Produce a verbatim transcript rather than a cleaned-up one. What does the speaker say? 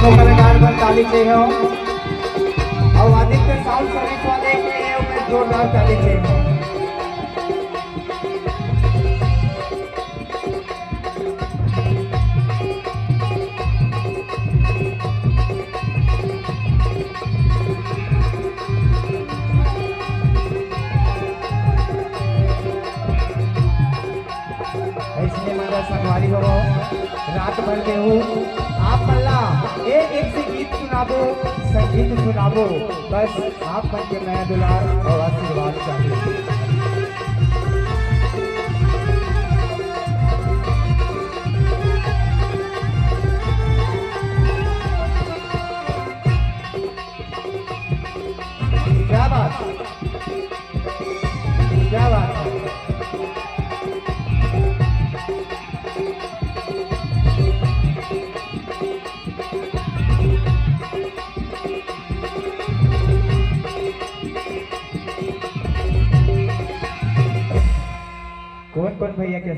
कलाकार मन ताली चाहिए हो, और आदित्य साउंड सर्विस वाले के लिए मैं जोरदार ताली चाहिए हो। ऐसे हमारा संगवारी हो, रात भर में हूँ, आप मल्ला एक एक से गीत सुनाबो, संगीत सुनाबो, बस आप मन के मया दुलार और आशीर्वाद चाहिए। क्या बात, क्या बात है। कौन कौन भैया के